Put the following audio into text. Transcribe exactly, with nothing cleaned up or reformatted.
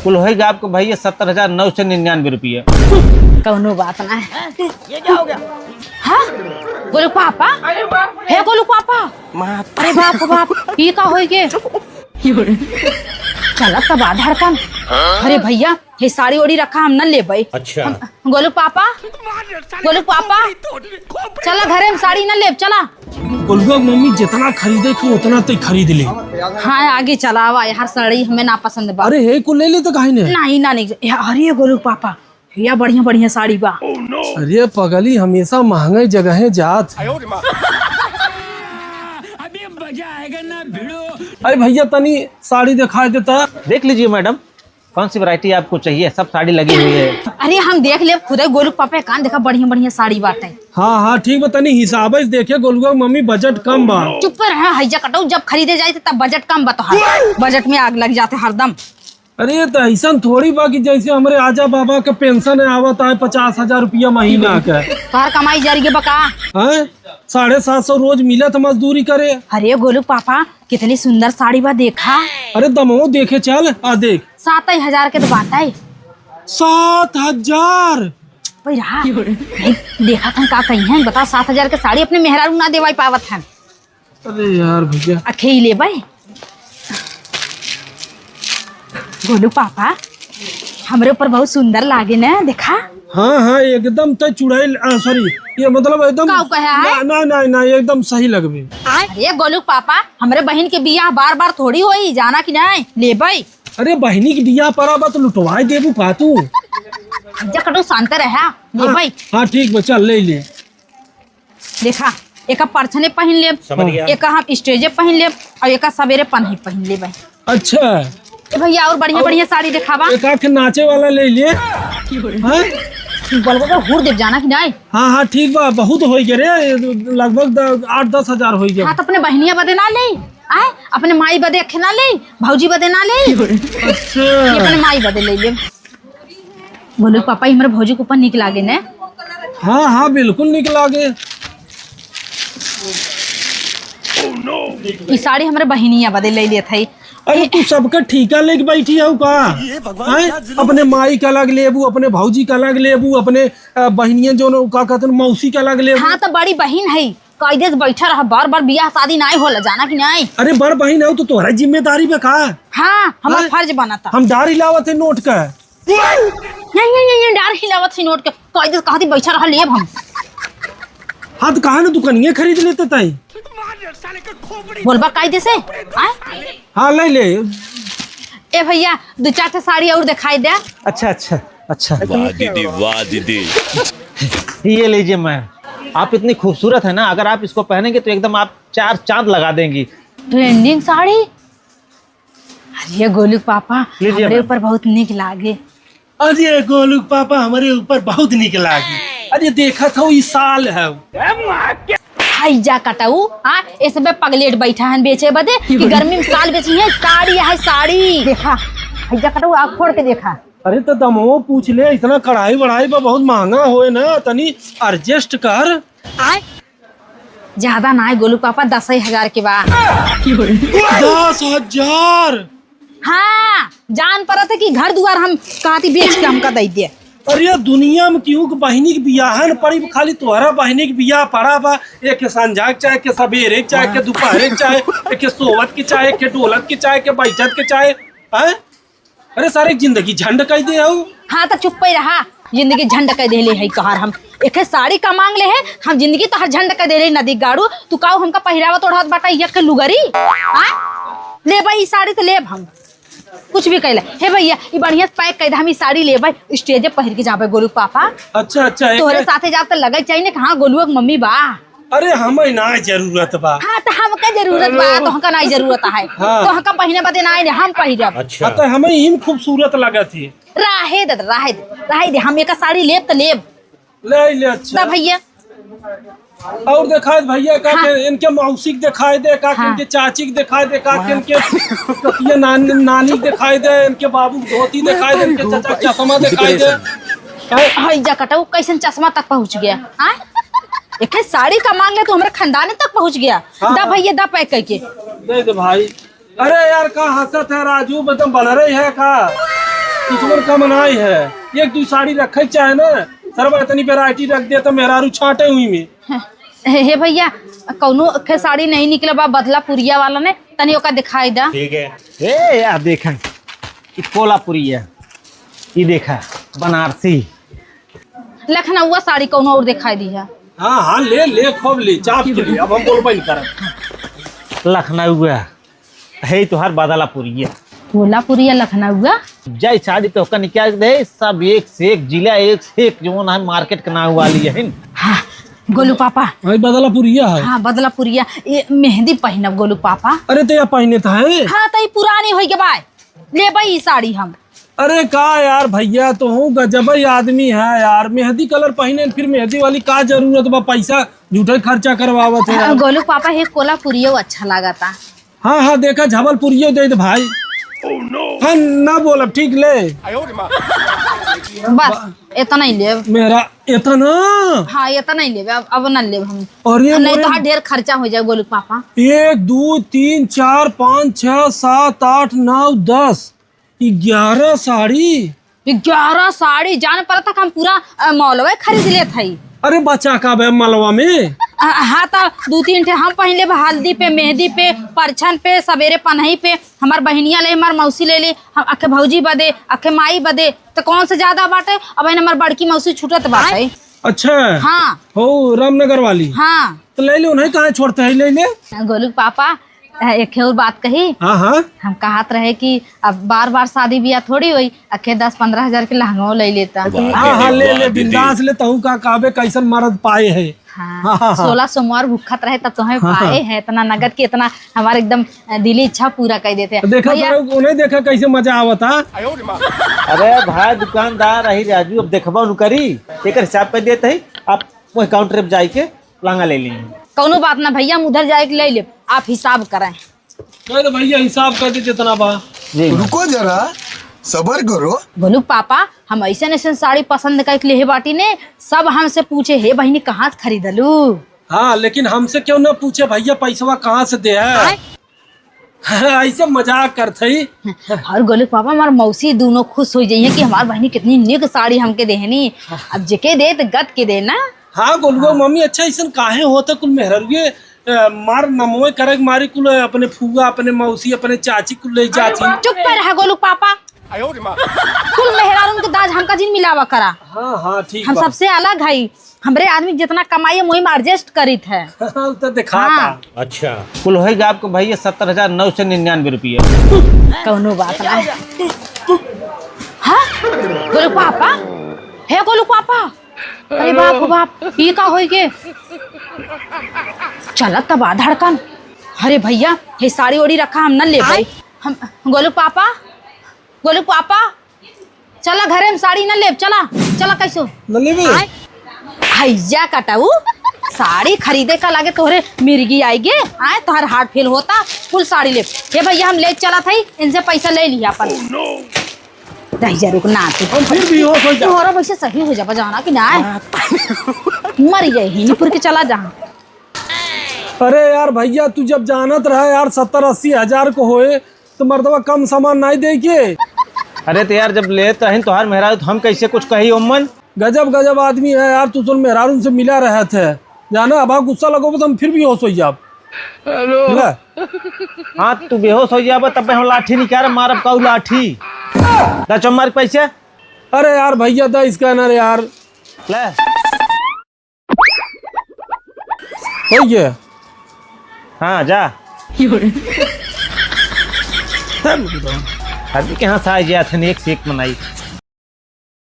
कुल होइगा आपको भैया सत्तर हजार नौ सौ निन्यानवे रुपया। कौनो बात ना है। ये क्या हो गया? हाँ? गोलू पापा? अरे बाप रे। हे गोलू पापा? अरे बाप रे बाप, ई का होई गे? चला तब आ धड़कन। अरे भैया, ये साड़ी ओड़ी रखा, हम न लेबै। अच्छा। हम, गोलू पापा, गोलू पापा, चला घरे, हम साड़ी न लेब, चला। गोलुआ मम्मी जितना खरीदे को उतना ते खरीद ले। हाँ, आगे चलावा यार, साड़ी हमें ना पसंद बा। अरे हे को ले ले तो काहे ने? नहीं ना, नहीं। या, अरे गोलू पापा, या बढ़िया बढ़िया साड़ी बा। अरे पगली, हमेशा महंगे जगह जात। अभी मजा आएगा ना भिड़ो। अरे भैया, तनी साड़ी दिखाई देता। देख लीजिए मैडम, कौन सी वैरायटी आपको चाहिए, सब साड़ी लगी हुई है। अरे हम देख लेब खुदे, गोलू पापा कान देखा, बढ़िया बढ़िया साड़ी बाटे। हाँ हाँ ठीक बा, तनी हिसाब से देखे, गोलुआ मम्मी बजट कम बा। चुप रहा, हैजा कटऊ, जब खरीदे जाए तब बजट कम बा तोहार। बजट में आग लग जाते हरदम। अरे तो ऐसा थोड़ी बा कि जैसे हमरे आजा बाबा के पेंशन आवत है पचास हजार रुपया महीना के। तोहार कमाई जरिए बा का? हैं? साढ़े सात सौ रोज मिलत मजदूरी करे। अरे गोलू पापा, कितनी सुंदर साड़ी बा, देखा। अरे दमो देखे चल, आ देख। सात ही हजार के तो बात है। सात हजार? भाई रहा। नहीं, देखा था का कहीं है, बताओ, सात हजार के साड़ी अपने मेहरारू ना देवाई पावत है। अरे यार भैया। अखे ही ले भाई। गोलू पापा, हमरे ऊपर बहुत सुंदर लागे ना, देखा। हाँ हाँ, एकदम तय चुड़ैल, आ, सॉरी, ये मतलब एकदम का कहे है? ना, ना, ना, ना, एकदम सही लगबे। अरे गोलू पापा, हमरे बहिन के बियाह बार बार थोड़ी होई, जाना कि नहीं, लेबै। अरे बहिनी के बियाह पड़ा बा तो लुटवाए देबू का तू? जा कटो, शांत रहा, हाँ, लेबै। हाँ ठीक बा, चल ले ले। देखा, एका परछने पहिन लेब, समझ गया। एका हम स्टेजे पहिन लेब, और एका सवेरे पनही पहिन लेब। अच्छा। ए भैया, और बढ़िया और बढ़िया साड़ी देखावा। एक आध नाचे वाला ले लिए। हाँ? बलबा का हुर देब, जाना कि नहीं? हाँ, हाँ, ठीक बा, बहुत होई गए रे, लगभग द-, आठ दस हजार होई गए। हाँ, तो अपने बहनिया बदे ना ले, आए, अपने माई बदे अखे ना ले, भौजी बदे ना ले। अच्छा। ये अपने माई बदे ले ले। बोलो पापा, ई हमरे भौजी के ऊपर निक लागे ने। हाँ, हाँ, बिल्कुल निक लागे। ई साड़ी हमरे बहिनिया बदे ले लेत हई। अरे, तू सबका ठीका लेके बैठी हऊ का? हैं? अपने माई का अलग लेबू, अपने भौजी का अलग लेबू, अपने, अ, बहिनिया जौन का कहत हैं, मौसी का अलग लेबू। हाँ, तो बड़ी बहिन है, कायदे से बैठा रहा, बार बार बियाह शादी नाई होला, जाना कि नाई? अरे, बड़ बहिन हऊ तो तोहरा जिम्मेदारी बा का? हाँ, हमार हैं? फर्ज बनता। हम डार हिलावत है नोट का। नहीं, नहीं, नहीं, नहीं, डार हिलावत है नोट के। कायदे से कहती बैठा रहा, लेब हम। हाँ, तो कहा ना दुकानिया खरीद लेते ताई। बोलबा कायदे से, आय? हाँ, ले ले। ए भैया, दो चार ठे साड़ी और दिखाई दे। अच्छा, अच्छा, अच्छा। वाह दीदी, वाह दीदी। ये लीजिए मैम, आप इतनी खूबसूरत है ना, अगर आप इसको पहनेंगे तो एकदम आप चार चांद लगा देंगी। ट्रेंडिंग साड़ी? अरे गोलू पापा, लीजिए हमरे मैम। ऊपर बहुत निक लागे। अरे गोलू पापा, हमरे ऊपर बहुत निक लागे। अरे देखत हऊ, ई साल है। हाय जा कटऊ, आ, ए सबे पगलेट बैठा हन बेचे बदे कि गर्मी में साल बेची है, साड़ी है साड़ी। देखा, हाय जा कटऊ, आँख फोड़ के देखा। अरे तो दमो पूछ ले, इतना कढ़ाई वढ़ाई बा, बहुत महंगा होए ना, तनी adjust कर। ज्यादा ना है गोलू पापा, दस ही हजार के बा। दस हजार? हाँ, जान परत है कि घर दुआर हम कहती बेच के हमका दे दे। अरे दुनिया में केहू के बहिनी के बियाह न पड़ी, खाली तोहरा बहिनी के बियाह पड़ा बा। एक के संझा के चाहे, एक के सबेरे के चाहे, एक के दोपहरे के चाहे, एक के सोवत के चाहे, एक के डोलत के चाहे, एक के बैठत के चाहे, हैं? अरे सारे जिंदगी झंड कई दे हऊ। हाँ, तो चुप्पे रहा, जिंदगी झंड कई देले है कहर हम। एके साड़ी का मांग ले है, हम जिंदगी तोहर झंड कई देले नदी गाड़ू। तू काऊ हमका पहिरावत ओढ़ावत बाटा एक लुगरी? आ? लेबै ई साड़ी तो लेब हम, कुछ भी कहले। हे भैया, ई बढ़िया से pack कई दे, हम ई साड़ी लेबै, स्टेजे पहिर के जाबै गोलू पापा। अच्छा, अच्छा, एक तोहरे साथे जाब तो लगे चाहिए ना कि हाँ, गोलुआ के मम्मी बा। अरे, हमें ना जरूरत बा। हाँ, तो हमका जरूरत बा, तो हमका ना जरूरत है। हाँ। तो हमका पहिने बदे ना है, हम पहिरब। अच्छा। हाँ, तो हमें इम खूबसूरत लागत है। राहे दे, राहे दे, राहे दे, हम एक साड़ी लेब तो लेब। ले, ले, अच्छा। ना भैया। और दिखाए दे भैया, का हाँ। के इनके मौसी के दिखाए दे, का के हाँ। इनके चाची के दिखाए दे, का के इनके कतिया नान-, नानी के दिखाए दे, इनके बाबू के धोती दिखाए दे, इनके चाचा के चश्मा दिखाए दे। हैं? हाय जा कटऊ, कैसन चश्मा तक पहुँच गया? हाँ? एक साड़ी का मांग ले, तू हमरे खानदान तक पहुँच गया। हाँ। दा भैया, दा pack करके। दे दे भाई। अरे यार, का हंसत है राजू, एकदम बन रही है का? कुछ और कम नाई है। एक दू साड़ी रखे चाहे ना, सरवा इतनी variety रख दे तो मेहरारू छाटे हुई में। हे, हे भैया, कौनो खे साड़ी नहीं निकला बा बदलापुरिया वाला ने, तनी ओका दिखाई दा। ठीक है। ए, या देखा, ई कोलापुरिया, ई देखा, बनारसी। लखनऊआ साड़ी कौनो और दिखाई दी है। हाँ, हाँ, ले, ले, खूब ले, चाप के ले, अब हम बोलबे नहीं करब। लखनऊआ, है तोहार बदलापुरिया। कोलापुरिया लखनऊआ? जय साड़ी तो ओका निकाल दे, सब एक से एक जिला, एक से एक जौन है market के नाव वाली है। हाँ, गोलू पापा। भाई बदलापुरिया है। हाँ, बदलापुरिया। ये मेहंदी पहनब गोलू पापा। अरे तो या पहने था है? हाँ, तो ये पुरानी होई के बाय। लेबे ई साड़ी हम। अरे का यार भैया, तो हूँ गजब ही आदमी है यार, मेहंदी colour पहने फिर मेहंदी वाली का जरूरत बा, पैसा झूठे खर्चा करवावत है यार। गोलू पापा, हे कोलापुरियो अच्छा लागता। हाँ, हाँ, देखा, झबलपुरियो दे दे भाई। हाँ, ना बोलब, ठीक ले। बस, इतना ही लेब। मेरा इतना? हाँ, इतना ही लेब, अब, अब ना लेब हम। और ये नहीं मोरे तो हाँ, ढेर खर्चा हो जाए, गोलू पापा। एक, दो, तीन, चार, पाँच, छः, सात, आठ, नौ, दस, ग्यारह साड़ी। ग्यारह साड़ी, जान पड़ा था कि हम पूरा, अ, मॉलवे खरीद लेत हई। अरे बचा का बे मलवा में? अ, हाँ, तो दू तीन ठे हम पहन लेब, हल्दी पे, मेहंदी पे, परछन पे, सवेरे पनही पे, हमार बहिनिया ले, हमार मौसी ले ली, हम अखे भौजी बदे, अखे माई बदे, तो कौन से ज्यादा बाटे? अब हमार बड़की मौसी छूटत बाटे। अच्छा। हाँ। हो, रामनगर वाली? हाँ। तो ले ले, उन्हें कहाँ छोड़ते हैं, ले ले। गोलू पापा, अ, एक और बात कही। हाँ, हाँ। हम कहत रहे कि अब बार बार शादी ब्याह थोड़ी होई, अखे दस पन्द्रह हजार के लहंगो ले लेता। हाँ, हाँ, ले ले, बिंदास ले, तहू का कहबे, कैसन मर्द पाए है। हाँ, हाँ, हाँ, हाँ। सोलह सोमवार भूखत रहे, तब तोहें हाँ, हाँ। पाए हैं, इतना नगद के, इतना हमारे एकदम दिली इच्छा पूरा कर देते हैं। देखा भैया। उन्हें देखा कैसे मजा आवता। अरे भाई, दुकानदार रही राजू, अब देखबा उन करी, एकर हिसाब कर देते ही, आप वही counter पे जाई के लहंगा ले ली। कौनो बात ना भैया, हम उधर जाए के ले लेब, आप हिसाब करें। कह दे भैया, हिसाब कर दे जितना बा। जी। रुको जरा, सबर करो। गोलू पापा, हम ऐसन ऐसन साड़ी पसंद करके लेहे बाटी ने, सब हमसे पूछे, "हे बहिनी, कहाँ से खरीदलू?" हाँ, लेकिन हमसे क्यों ना पूछे भैया, पैसवा कहाँ से दे है? आय? ऐसे मजाक करत हई। और गोलू पापा, हमार मौसी दोनों खुश हो जाइए कि हमार बहिनी कितनी निक साड़ी हमके देहनी। अब जेके दे त गत के दे ना। हाँ, गोलुआ हाँ। मम्मी, अच्छा, ऐसन काहे होता कुल मेहररुए, अ, मार नमवे करे के मारी कुल अपने फुआ, अपने मौसी, अपने चाची कुल ले जाती। चुप कर रहा गोलू पापा। कुल मेहरारून के दाज हमका जिन मिलावा करा। हाँ, हाँ, ठीक हम बा। सबसे अलग हई। हमरे आदमी जितना कमाई है, वही में adjust करीत है। हाँ, तो दिखाता। हाँ। अच्छा। कुल होई गा आपको भैया सत्तर हजार नौ सौ निन्यानवे रुपया। कौनो बात ना। हाँ? गोलू पापा? हे गोलू पापा? अरे बाप रे बाप, ई का होई के? चलत त बा धड़कन। अरे भैया, हे साड़ी ओड़ी रखा, हम न लेबै। हम, गोलू पापा, गोलू पापा, चला घरे में साड़ी न लेब, चला, चला कैसो। न लेबे? आय, हैया कटाऊ, साड़ी खरीदे का लागे तोहरे मिर्गी आइगे, आय तोहर heart fail होता, कुल साड़ी लेब। हे भैया, हम ले चलत हई, इनसे पैसा ले लिया अपन। रह जा, रुक ना तू। हम फिर बेहोश हो जाब। तोहरा वैसे सही हो जाबा, जाना कि ना? हाँ। मर जाए ही, निपुर के चला जा। अरे यार भैया, तू जब जानत रहा यार, सत्तर अस्सी हजार को होए, तो मर्दवा कम सामान नाई दे के। अरे तो यार, जब लेत रहिन तोहार मेहरारू, तो हम कैसे कुछ कही ओमन? गजब, गजब आदमी है यार, तू सुन, मेहरारू से मिला रहे थे, जाना, अब गुस्सा लगो तो हम फिर बेहोश हो जाब। हेलो। ले। हाँ, तू बेहोश हो जाबा, तब हम लाठी निकाल मारब, काऊ लाठी। दा चम्मार पैसे। अरे यार भैया, दा scanner यार। ले। हो गया। हाँ, जा। अभी के हाँ साइज आथे, एक से एक बनाई।